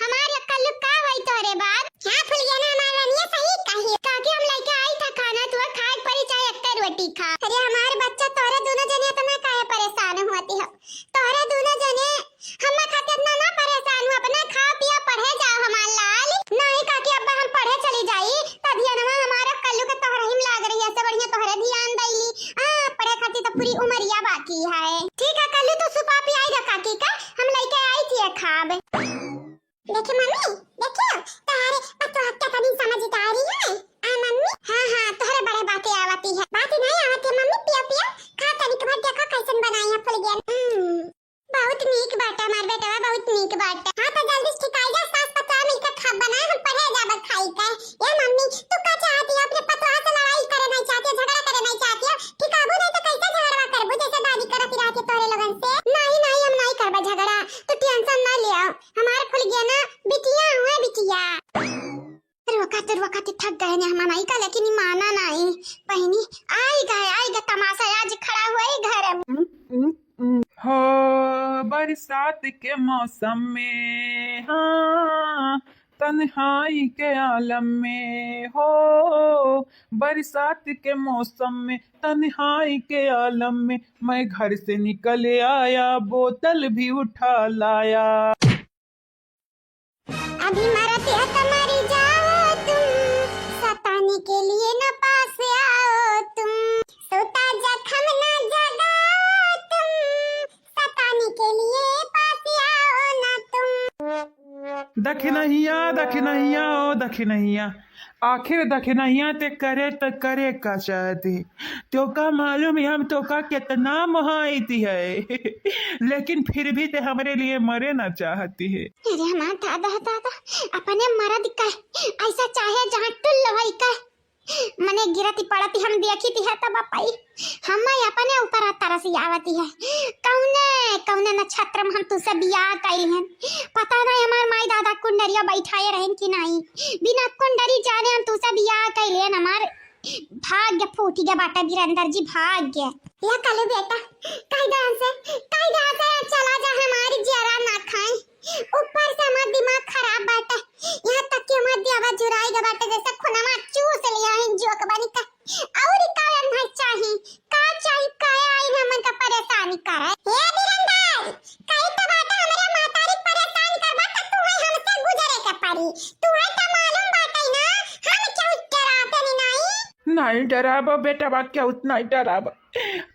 हमार कल्लू का होई तोहरे बाद? हाँ फुलगेना, हमार रनिया सही कही। काकी हम लेके आई था खाना, तोहर खाए के परी चाहे एक रोटी खा। अरे हमार बच्चा, तोहरे दोनों जने इतना काहे परेशान होती हो? तोहरे दोनों जने हम्मा खातिर इतना ना परेशान हो, अपना खा पिया पढ़े जाओ हमार लाल। नहीं काकी, अब हम पढ़े चली जाई, त धियानवा हमारा कल्लू के तोहरे ही में लाग रही है, ऐसे बढ़िया तोहरे ध्यान दैली। हाँ, पढ़े खातिर तो पूरी उमरिया बाकी है। ठीक है कल्लू, तू सुपा पियाई दे काकी का, हम लेके आई थी खाब। देखे मम्मी, देखियो, तोहरे पतोह के तनी समझदारी है। आ मम्मी, हाँ, हाँ, तोहरे बड़े बातें आवती है। बात नहीं आवती है मम्मी, पियो, पियो, खा तनिक भर देखो कैसन बनाई है फुलगेना। हम्म, बहुत नीक बाटा हमार बेटवा, बहुत नीक बाटा। हाँ, तो जल्दी से ठिकाई जा, सास पतोह मिलकर खा बनाए, हम पढ़े जाबे खाई के। ए मम्मी, तू का चाहती है? अपने पतोह से लड़ाई करे नहीं चाहती है, झगड़ा करे नहीं चाहती है? ठिकाबू नहीं तो कैसे झगड़वा करबू, जैसे दादी करत रहती है तोहरे लोगन से? नहीं, नहीं, हम नहीं करबे झगड़ा, तू tension ना लियो। हमार फुलगेना बिटिया हुए बिटिया। रोका तो रोका तो थक गए ने हम नाई का, लेकिन ई माना नाई। बहिनी, आई गए, आई गए, तमाशा आज खड़ा हुआ ही घर में। हो बरसात के मौसम में, हाँ, तन्हाई के आलम में, हो बरसात के मौसम में, तन्हाई के आलम में, मैं घर से निकल आया, बोतल भी उठा लाया। अभी मरत है तो मरी जाओ तुम, सताने के लिए न पास आओ तुम, सोता जख्म न जगाओ तुम, सताने के लिए पास आओ ना तुम। दखिनहिया, दखिनहिया, ओ दखिनहिया, आखिर दखिनहिया ते करे त करे का चाहती? तोका मालूम है हम तोका कितना मोहाइत है, लेकिन फिर भी ते हमरे लिए मरे ना चाहती है। अरे हमार दादा, दादा, अपने मरद का ऐसा चाहे जहाँ टुल्ल होई का, मने गिरती पड़ती हम देखी थी है तब पाई, हम अपने ऊपर तरस आवती है। कौने, कौने नक्षत्र में हम तुसे बियाह कैली हन, पता नहीं हमार माई दादा कुंडरिया बैठाए रहन कि नहीं, बिना कुंडरी जाने हम तुसे बियाह कैली हन, हमार भाग्य फूट गया बाटा वीरेंद्र जी, भाग्य। या कलू बेटा, कह दे हमसे, कह दे हमसे, चला जा, हमारी जियरा ना खाए। ऊपर से हमार दिमाग खराब बाटे, यहाँ तक कि हमार दियावा जुराई गए बाटे, जैसे खुनवा चूस लिया है जोक बनी का। और का नहीं चाही, का चाही, का आई हमन का परेशानी करे? हे वीरेंद्र, कही तो बाटे हमरे महतारी परेशान करबा त तू है हमसे गुजरे के पड़ी। तू है तो मालूम बाटे ना, हम क्यों डराते नहीं? नहीं डराबो बेटा, बा क्या उतना ही डराबो।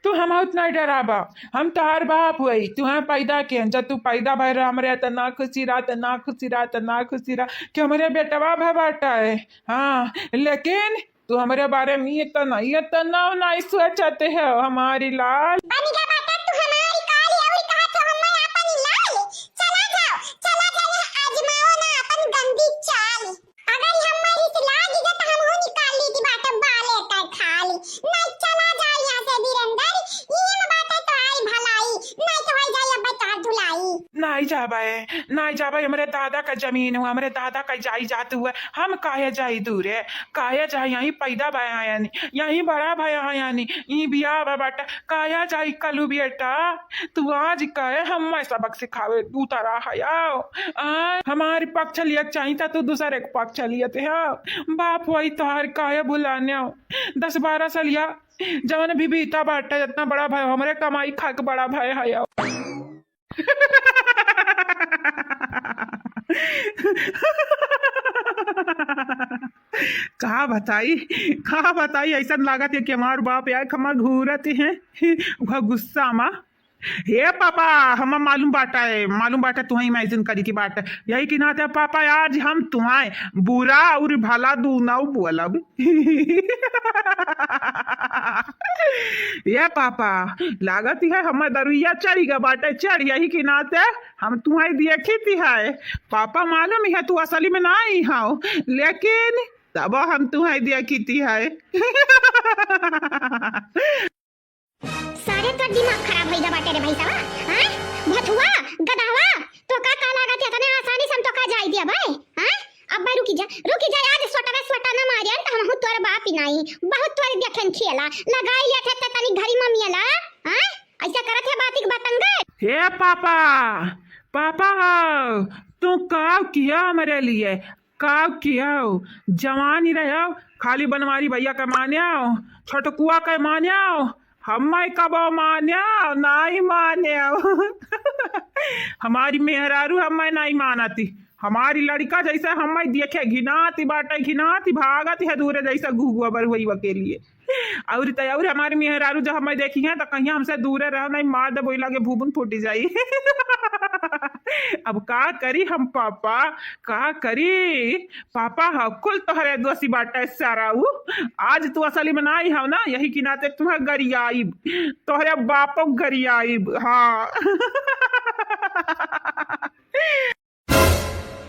तू हम उतना ही डराबा, हम तोहार बाप हुई, तू हम पैदा के, जब तू पैदा भय रहा हमरे, त ना खुशी रहा, त ना खुशी रहा, त ना खुशी रहा कि हमरे बेटवा भय बाटा है। हाँ, लेकिन तू हमरे बारे में ये तो नहीं, ये तो ना, नहीं सोचते हो हमारी लाल। बन गया बाटा तू हमारी काल, और कहा तो हम अपन लाल। चला जाओ, चला जाओ, यहाँ आजमाओ ना अपन गंदी चाल। अगर हम मरी से लागी गए तो हम हो निकाल ली थी बाटे बाले का खाली। नहीं चला जाए यहाँ से वीरेंद्र, ये न बाटे तो आई भलाई, नहीं तो हो जाए अब तो धुलाई। ना, नहीं जाबे, नहीं जाबे, हमरे दादा का जमीन हुआ, हमरे दादा का जायदाद हुआ, हम काहे जाई दूरे? काहे जाई? यहीं पैदा भया हयानी, यहीं बड़ा भया हयानी, ई बियाह बा बाटा, काहे जाई कलू बेटा? तू आज काहे हम्मे सबक सिखावे उतरा हया? आ, हमारी पक्ष लिया चाही त तू दूसरे के पक्ष लियत है। बाप वही तोहार काहे भुलाने हो? दस बारह साल या जवन भी बीता बाटा, इतना बड़ा भाई, हमरे कमाई खा के बड़ा भाई है। का बताई, का बताई, ऐसन लागत है कि हमार बाप यार खमा घूरत हैं, वह गुस्सा मा। हे पापा, हमा मालूम बाटा है, मालूम बाटा, तुहैं imagine करी की बाटा। यही के नाते पापा, आज हम तुहैं बुरा और भला दूनौ बोलब। ये पापा, लागत है हमार दरुइया चढ़ गया बाटे, चढ़, यही के नाते हम तुहैं देखित है। पापा, मालूम है तू असली में नाहीं हौ, लेकिन तब हम तुहैं देखित है। सारे तोर दिमाग खराब होई गा बाटे रे भैंसवा, हैं? भथुआ, गदहवा, तोका का लागत है, इतने आसानी से हम तोका जाई दिया भाई, हैं? अब भाई रुकी जा, रुकी जा, आज सोटा रे सोटा ना मारियन, त हमहू तोर बाप ही नाहीं, बहुत तोर देखन खेला, लगाई लिया थे त तनी घरी ममियला, हैं? ऐसा करत है बाती के बतंगड़। हे पापा, पापा हो, तू का किया हमरे लिए? का किया हो? जवानी रहे हो, खाली बनवारी भैया का माने हो, छोटकुआ का माने हो, हम्मे कबो माने हो, नाहीं माने हो। हमारी मेहरारू हम्मे नाहीं मानती, हमारी लड़का जैसे हम्मे देखे घिनाती बाटे, घिनाती भागत है दूरे जैसे घुघुआ बरुआ के लिए। और त और हमारी मेहरारू जब हम्मे देखी है त कहिया हमसे दूरे रहो, नाहीं मार दे बोला के भूबुन फूटी जाई। अब का करी हम पापा, का करी? पापा हो कुल तोहरे दोषी बाटे सारा उ। आज तू असली में नाहीं हौ ना, यही के नाते तुम्हें गरियाइब, तोहरे बापो गरियाइब। हाँ।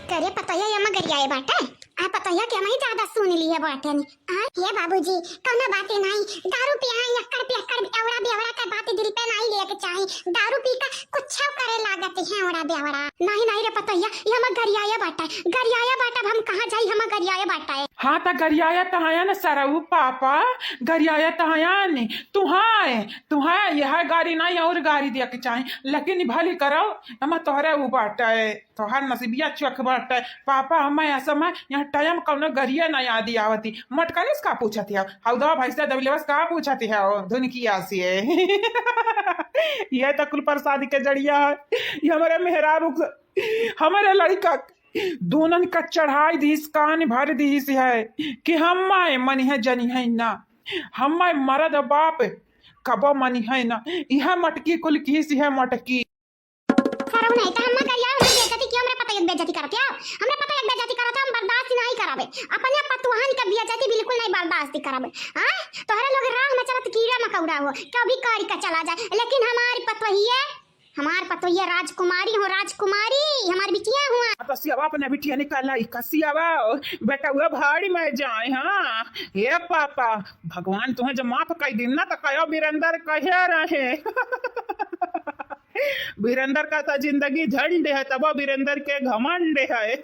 करे पतोहिया ये मगरियाए बाटे। आ पतोहिया के हमही ज्यादा सुन लिए बाटे नी। आ, हे बाबूजी, कौनो बाते नाहीं। दारू पिया है, यक्कड़ पियक्कड़, एवड़ा बेवड़ा के बात दिल पे नाहीं लेके चाही। दारू पी के कुछ करे लागत है एवड़ा बेवड़ा। नाहीं, नाहीं रे पतोहिया, ये मगरियाए बाटे। गरियाए बाटे, अब हम कहाँ जाई, हम गरियाए बाटे। हाँ, त गरियाए त हया न सरऊ पापा, गरियाए त हया ने। तुहाए, तुहाए यह गारी नाहीं और गारी दिया के चाही। लेकिन भली करो, हम तोहरे उ बाटे। तोहार नसीबिया चोख बाटे। पापा, हम्मे असमय यहाँ टाइम कौनो गरिया ना याद आवती। मटकनिस का पूछत है? हौदा भैंसा दबिलवस का पूछत है? धुनकिया से। ये तो कुल प्रसादी के जड़िया है। ये हमरे मेहरारू क-, हमरे लड़का क-, दोनन का चढ़ाई दीस, कान भर दीस है कि हम्मे मनिहे जनिहे ना। हम्मे मरद बाप कबो मनिहे ना। यह मटकी कुल कीस है मटकी। सरऊ नहीं, त हम्मा गरिया, हमरे बेइज्जती किया, हमरे पतोहिया के बेइज्जती करत है। हमरे पतोहिया के बेइज्जती करत है, हम बर्दाश्त नहीं करावे। अपने पतोहन के बेइज्जती बिल्कुल नहीं बर्दाश्त करावे। हाँ? तोहरे लोग राह में चलत कीड़ा मकौड़ा हो, कभी कारी का चला जाए, लेकिन हमारी पतोहिया, हमार पतोहिया राजकुमारी हो, राजकुमारी, हमार बिटिया हुआ। हाँ, तो सियावा अपने बिटिया निकाला, ई का सियावा, बेटा हुआ भाड़ी में जाए, हाँ। हे पापा, भगवान तुम्हें जब माफ कर दिन ना, तो कहो बीरेंद्र कहे रहे। बीरेंद्र का तो जिंदगी झंड है, तबो बीरेंद्र के घमंड है।